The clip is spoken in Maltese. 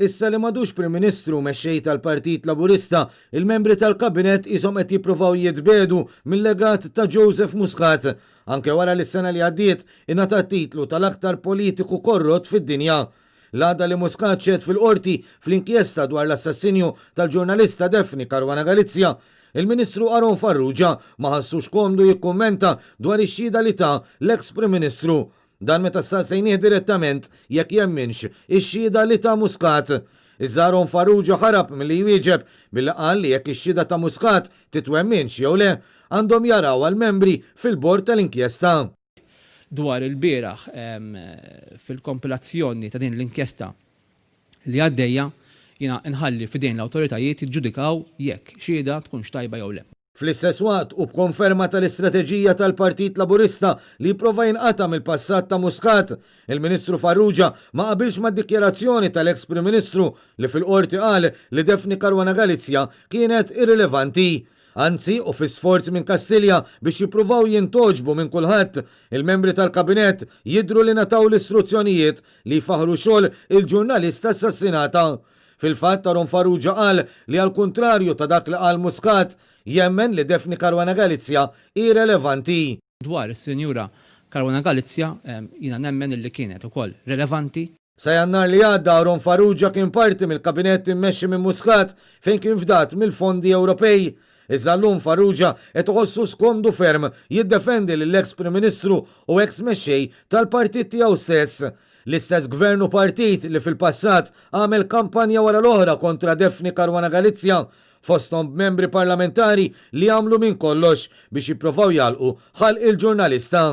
Issa li m'għadux Prim Ministru u Mexxej tal-Partit Laburista, il-membri tal-Kabinett qishom qed jippruvaw jitbiegħdu mil-legat ta' Joseph Muscat, anke wara li s-sena li għaddiet ingħata t-titlu tal-aktar politiku korrott fid-dinja. L-għada li Muscat xehed fil-Qorti fl-inkjesta dwar l-assassinju tal-ġurnalista Daphne Caruana Galizia, il-Ministru Aaron Farrugia ma ħassux komdu jikkummenta dwar ix-xhieda li ta l-eks Prim Ministru. Dan meta staqsejnieh direttament jekk jemminx ix-xhieda li ta Muscat. Iżda Aaron Farrugia ħarab milli jwieġeb billi qal li jekk ix-xhieda ta' Muscat titwemminx jew le, għandhom jarawha l-membri fil-bord tal-inkjesta. Dwar ilbieraħ fil-kompilazzjoni ta' din l-inkjesta li għaddejja, jiena nħalli f'idejn l-awtoritajiet jiġġudikaw jekk xhieda tkunx tajba jew le. Fl-istess waqt, u b'konferma tal-istrateġija tal-Partit Laburista li jipprova jinqata' mill-passat ta' Muscat, il-Ministru Farrugia ma qabilx mad-dikjarazzjoni tal-eks Prim Ministru li fil-Qorti qal li Daphne Caruana Galizia kienet irrilevanti. Anzi, u fi sforz minn Kastilja biex jippruvaw jintgħoġbu minn kulħadd, il-membri tal-Kabinett jidhru li ngħataw l-istruzzjonijiet li jfaħħru xogħol il-ġurnalista assassinata. Fil-fatt, Aaron Farrugia qal li għall-kuntrarju ta' dak li qal Muscat, jemmen li Daphne Caruana Galizia hi relevanti. Dwar is-Sinjura Caruana Galizia, jiena nemmen illi kienet ukoll relevanti. Sa Jannar li għadda, Aaron Farrugia kien parti mill-Kabinett immexxi minn Muscat fejn kien fdat mill-fondi Ewropej. Iżda llum Farrugia qed iħossu skomdu ferm jiddefendi lill-eks Prim Ministru u eks Mexxej tal-partit tiegħu stess. L-istess Gvern u partit li fil-passat għamel kampanja wara l-oħra kontra Daphne Caruana Galizia, fosthom b'membri parlamentari li għamlu minn kollox biex jipprovaw jagħlqu ħalq il-ġurnalista.